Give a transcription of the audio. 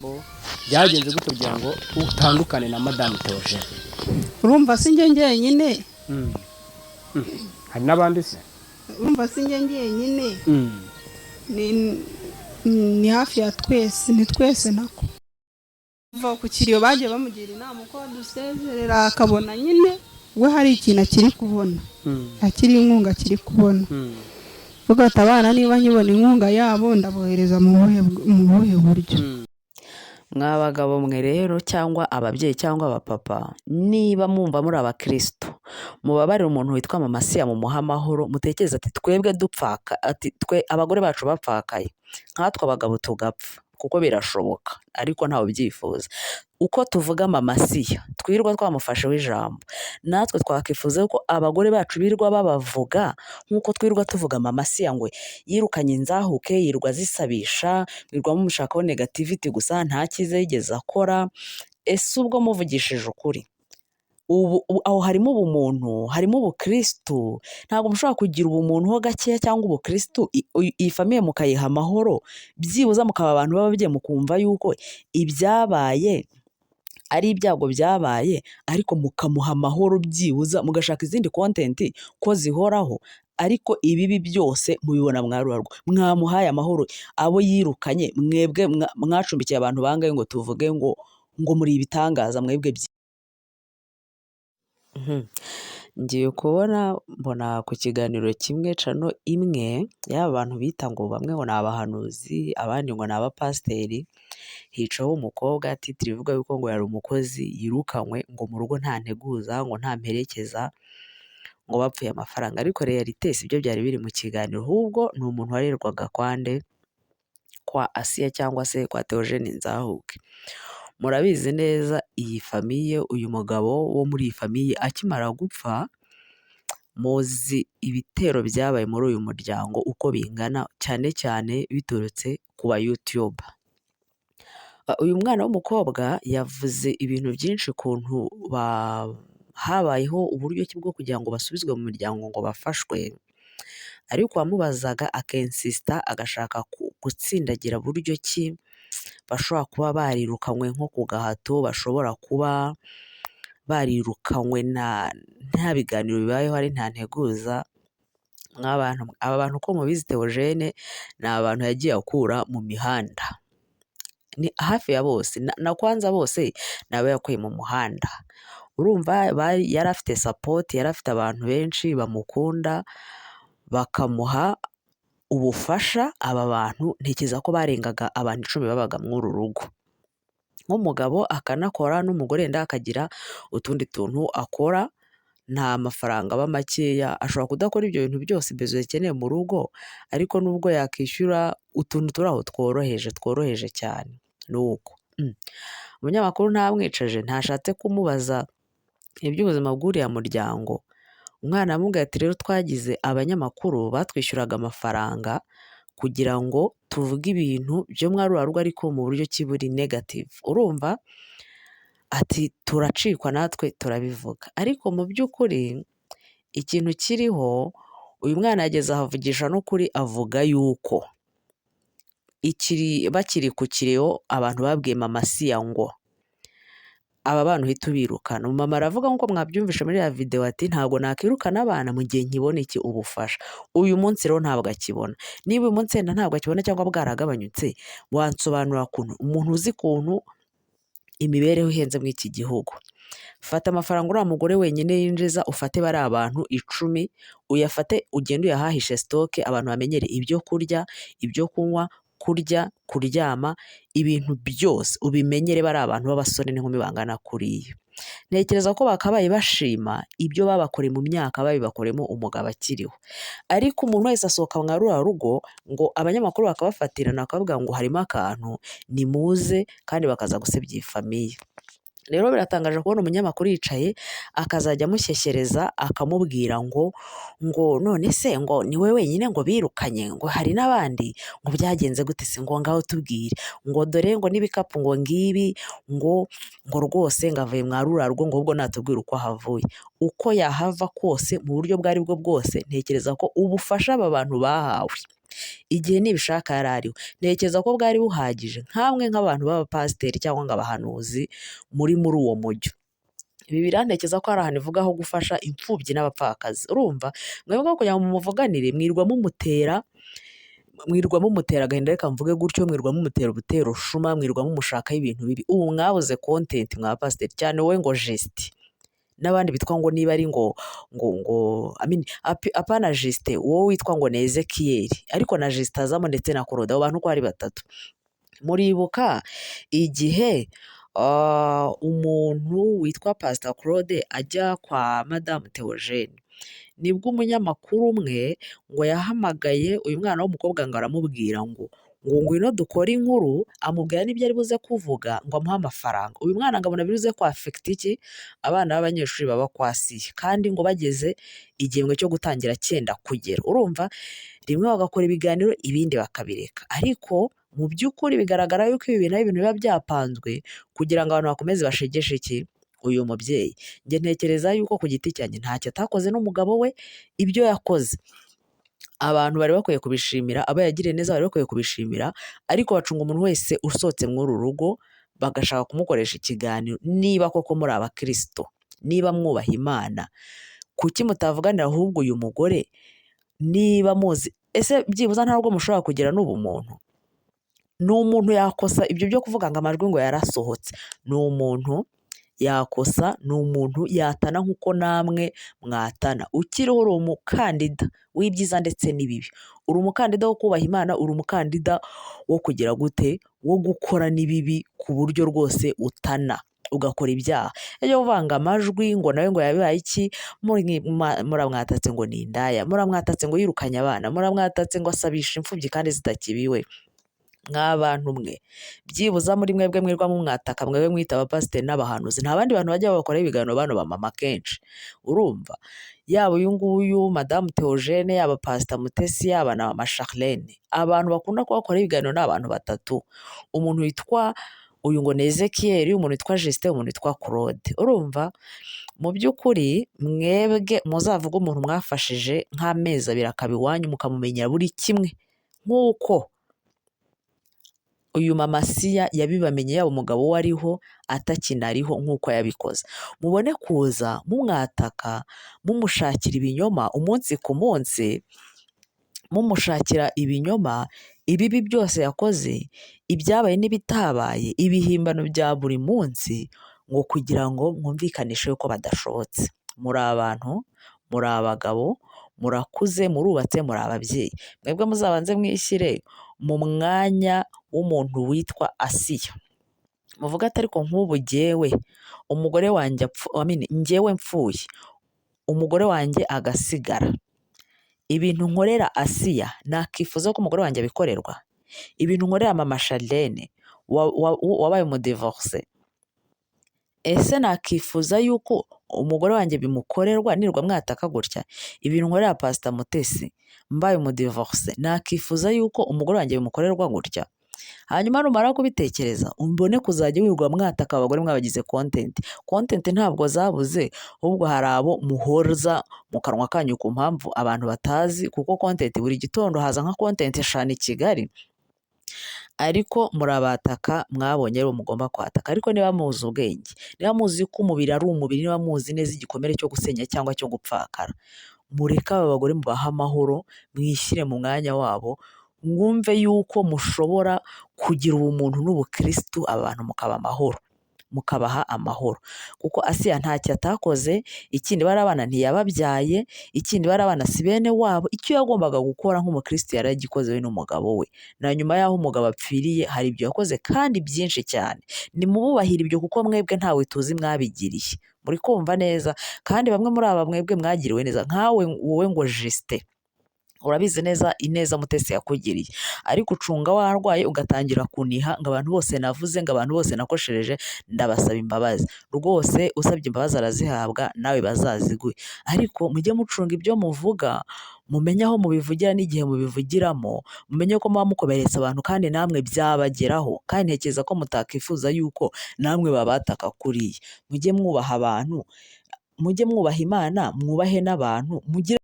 Byagenze gute kugira ngo utandukane na Madamu Theogene? Urumva si njye njyenyine. Hari n'abandi se? Urumva si njye njyenyine, ni hafi ya twese, ni twese nako. Kuva ku kiriyo bagiye bamugira inama uko badusezerera, akabona nyine we hari ikintu akiri kubona, akiri inkunga akiri kubona. Vuga ati: "Abana niba nkibona inkunga yabo, ndabohereza mu buhe buryo?" Mwa bagabo mwe rero, cyangwa ababyeyi cyangwa abapapa, niba mwumva muri abakirisitu, mubabarire umuntu witwa Mama Siya, mumuhe amahoro. Mutekereze ati twebwe dupfaka, ati twe abagore bacu bapfakaye nkatwe abagabo tugapfa, kuko birashoboka ariko ntawe ubyifuza. Uko tuvuga Mama Siya, twirirwa twamufasheho ijambo, natwe twakwifuza ko abagore bacu birirwa babavuga nk'uko twirirwa tuvuga Mama Siya, ngo yirukanye inzahuke, yirirwa azisabisha, mwirirwa mumushakaho negativity gusa, nta cyiza yigeze akora. Ese ubwo muvugishije ukuri, ubu aho harimo ubumuntu, harimo ubukirisitu? Ntabwo mushobora kugira ubumuntu ho gakeya cyangwa ubukirisitu, iyi famille mukayiha amahoro, byibuze mukaba abantu b'ababyeyi, mukumva yuko ibyabaye ari ibyago byabaye, ariko mukamuha amahoro, byibuza mugashaka izindi content ko zihoraho, ariko ibibi byose mubibona mwarurarwa. Mwamuhaye amahoro abo yirukanye? Mwebwe mwacumbikiye abantu bangahe ngo tuvuge ngo muri ibitangaza mwebwe? Ngiye kubona mbona ku kiganiro kimwe, channel imwe y'aba bantu bita ngo bamwe ngo ni abahanuzi, abandi ngo ni abapasiteri, hicaho umukobwa, title ivuga yuko ngo yari umukozi yirukanywe ngo mu rugo nta nteguza, ngo nta mperekeza, ngo bapfuye amafaranga. Ariko réalité si byo byari biri mu kiganiro, ahubwo ni umuntu warerwaga kwande kwa Asiya cyangwa se kwa Theogene Nzahuke. Murabizi neza iyi famille, uyu mugabo wo muri iyi famille akimara gupfa, muzi ibitero byabaye muri uyu muryango uko bingana, cyane cyane biturutse ku ba YouTuber. Uyu mwana w'umukobwa yavuze ibintu byinshi, ukuntu habayeho uburyo ki bwo kugira ngo basubizwe mu miryango ngo bafashwe, ariko uwamubazaga akensisita, agashaka gutsindagira buryo ki bashobora kuba barirukanywe nko ku gahato, bashobora kuba barirukanywe nta biganiro bibayeho, ari nta nteguza. Aba bantu uko mubizi, Theogene ni abantu yagiye akura mu mihanda, ni hafi ya bose, na kwanza bose ni abo yakuye mu muhanda. Urumva yari afite support, yari afite abantu benshi bamukunda, bakamuha ubufasha. Aba bantu ntekereza ko barengaga abantu 10 babaga muri uru rugo, nk'umugabo akanakora n'umugore wenda akagira utundi tuntu akora. Nta mafaranga aba makeya, ashobora kudakora ibyo bintu byose bezo zikeneye mu rugo, ariko nubwo yakishyura utuntu turi aho tworoheje, tworoheje cyane. Ni uko umunyamakuru ntamwicaje, ntashatse kumubaza iby'ubuzima bw'uriya muryango. Umwana aramubwira ati: "Rero twagize abanyamakuru batwishyuraga amafaranga kugira ngo tuvuge ibintu byo muri ruriya rugo, ariko mu buryo ki buri negative." Urumva ati: "Turacikwa natwe turabivuga." Ariko mu by'ukuri ikintu kiriho, uyu mwana yageze ahavugisha n'ukuri, avuga yuko bakiri ku kiriyo abantu babwiye Mama Siya ngo aba bana uhita ubirukana. Umumama aravuga nk'uko mwabyumvishe muri ya videwo ati: "Ntabwo nakirukana abana mu gihe nkibona iki ubufasha." Uyu munsi rero ntabwo akibona. Niba uyu munsi wenda ntabwo akibona cyangwa bwaragabanyutse, wansobanurira ukuntu umuntu uzi ukuntu imibereho ihenze muri iki gihugu, fata amafaranga uriya mugore wenyine yinjiza, ufate bariya abantu 10, uyafate ugende uyahahishe stock, abantu bamenyere ibyo kurya, ibyo kunywa, kurya, kuryama, ibintu byose ubimenyere, bari abantu b'abasore n'inkumi bangana kuriya. Ntekereza ko bakabaye bashima ibyo babakoreye mu myaka babibakoremo umugabo akiriho. Ariko umuntu wese asohoka mwa ruriya rugo, ngo abanyamakuru bakabafatirana, bakavuga ngo harimo akantu, nimuze, kandi bakaza gusebya iyi famille. Rero biratangaje kubona umunyamakuru yicaye akazajya amushyeshyereza, akamubwira ngo none se ngo ni we wenyine ngo birukanye, ngo hari n'abandi, ngo byagenze gute se, ngo ngaho tubwire, ngo dore ngo n'ibikapu ngo ngibi, ngo rwose ngo avuye mwa ruriya rugo, ngo ahubwo natubwire uko ahavuye. Uko yahava kose, mu buryo ubwo ari bwo bwose, ntekereza ko ubufasha aba bantu bahawe Igihe Nibishaka yari ariho, ntekereza ko bwari buhagije nkamwe nk'abantu b'abapasiteri cyangwa ngo abahanuzi muri uwo mujyo. Bibiliya ntekereza ko hari ahantu ivuga ho gufasha imfubyi n'abapfakazi. Urumva mwebwe kugira ngo mumuvuganire mwirwa mumutera agahinda, reka mvuge gutyo, mwirwa mumutera ubutero shuma, mwirwa mumushakaho ibintu bibi. Ubu mwabuze content mwa pasiteri, cyane wowe ngo Justin n'abandi bitwa ngo niba ari ngo ngo ngo I mean, apana Justin, wowe witwa ngo ni Ezekiel, ariko na Justin azamo ndetse na Claude, abo bantu uko ari batatu. Muribuka igihe umuntu witwa Pastor Claude ajya kwa Madamu Theogene, nibwo umunyamakuru umwe ngo yahamagaye uyu mwana w'umukobwa ngo aramubwira ngo ngwino dukore inkuru, amubwira n'ibyo ari buze kuvuga ngo amuhe amafaranga. Uyu mwana ngo abona biri buze kwafekita iki abana b'abanyeshuri baba kwa Siya, kandi ngo bageze igihembwe cyo gutangira cyenda kugera. Urumva rimwe bagakora ibiganiro ibindi bakabireka, ariko mu by'ukuri bigaragara yuko ibi bintu ari ibintu biba byapanzwe kugira ngo abantu bakomeze bashegeshe iki uyu mubyeyi. Njye ntekereza yuko ku giti cyanjye ntacyo atakoze n'umugabo we, ibyo yakoze abantu bari bakwiye kubishimira, abo yagiriye neza bari bakwiye kubishimira, ariko bacunga umuntu wese usohotse muri uru rugo bagashaka kumukoresha ikiganiro. Niba koko muri abakristo, niba mwubaha Imana, kuki mutavuganira ahubwo uyu mugore? Niba muzi ese byibuze nta nubwo mushobora kugira n'ubumuntu? Ni umuntu yakosa ibyo byo kuvuga ngo amajwi ngo yarasohotse, ni umuntu yakosa, ni umuntu yatana nk'uko namwe mwatana. Ukiriho uri umukandida w'ibyiza ndetse n'ibibi, uri umukandida wo kubaha Imana, uri umukandida wo kugira gute, wo gukora n'ibibi ku buryo rwose utana ugakora ibyaha. Iyo uvanga amajwi ngo nawe ngo yabaye iki, muramwatatse ngo ni indaya, muramwatatse ngo yirukanye abana, muramwatatse ngo asabisha imfubyi kandi zitakibiwe. Mw'abantu mwe, byibuza muri mwebwe mwirwa mumwataka, mwebwe mwita abapasiteri n'abahanuzi, nta bandi bantu bajya babakoraho ibiganiro bano bamama kenshi. Urumva yaba uyu nguyu Madamu Theogene, yaba Pastor Mutesi, yaba na Mama Charlene, abantu bakunda kubakoraho ibiganiro ni abantu batatu: umuntu witwa uyu ngo ni Ezekiel, umuntu witwa Justin, umuntu witwa Claude. Urumva mu by'ukuri mwebwe muzavuge umuntu mwafashije nk'amezi abiri akaba iwanyu, mukamumenyera buri kimwe nk'uko uyu mama Siya yabibamenye, yaba umugabo we ariho atakinariho nk'uko yabikoze. Mubone kuza mumwataka, mumushakira ibinyoma umunsi ku munsi, mumushakira ibinyoma, ibibi byose yakoze, ibyabaye n'ibitabaye, ibihimbano bya buri munsi, ngo kugira ngo mwumvikanishe yuko badashobotse. Muri abantu, muri abagabo, murakuze, murubatse, muri ababyeyi. Mwebwe muzabanze mwishyire mu mwanya w'umuntu witwa Asiya, muvuge ati ariko nk'ubu jyewe umugore wanjye njyewe mpfuye umugore wanjye agasigara, ibintu nkorera Asiya nakifuza ko umugore wanjye abikorerwa? Ibintu nkorera Mama Charlene wabaye umudivorce, ese nakifuza yuko umugore wanjye bimukorerwa nirwa mwataka gutya? Ibintu nkorera Pastor Mutesi mbaye umudivorce, nakifuza yuko umugore wanjye bimukorerwa gutya? Hanyuma numara kubitekereza umbone kuzajya wirirwa mwataka abagore mwabagize content. Content ntabwo zabuze, ahubwo hari abo muhoza mu kanwa kanyu ku mpamvu abantu batazi, kuko content buri gitondo haza nka content 5 i Kigali, ariko murabataka mwabonye ari mugomba kwataka. Ariko niba muzi ubwenge, niba muzi ko umubiri ari umubiri, niba muzi neza igikomere cyo gusenya cyangwa cyo gupfakara, mureke aba bagore mubahe amahoro, mwishyire mu mwanya wabo, mwumve yuko mushobora kugira ubumuntu n'ubukristu, abantu mukaba amahoro, mukabaha amahoro. Kuko Asiya ntacyo atakoze, ikindi bari abana ntiyababyaye, ikindi bari abana si bene wabo, icyo yagombaga gukora nk'umukristu yaragikoze we n'umugabo we. Na nyuma y'aho umugabo apfiriye hari ibyo yakoze kandi byinshi cyane. Nimububahire ibyo kuko mwebwe ntawe tuzi mwabigiriye. Muri kumva neza? Kandi bamwe muri aba mwebwe mwagiriwe neza, nkawe wowe ngo Justin, urabizi neza ineza Mutesi yakugiriye, ariko ucunga warwaye ugatangira kuniha ngo abantu bose navuze, ngo abantu bose nakoshereje, ndabasaba imbabazi. Rwose usabye imbabazi arazihabwa, nawe bazaziguhe. Ariko mujye mucunga ibyo muvuga, mumenye aho mubivugira n'igihe mubivugiramo, mumenye ko muba mukomeretsa abantu kandi namwe byabageraho, kandi ntekereza ko mutakifuza yuko namwe babataka kuriya. Mujye mwubaha abantu, mujye mwubaha Imana, mwubahe n'abantu, mugire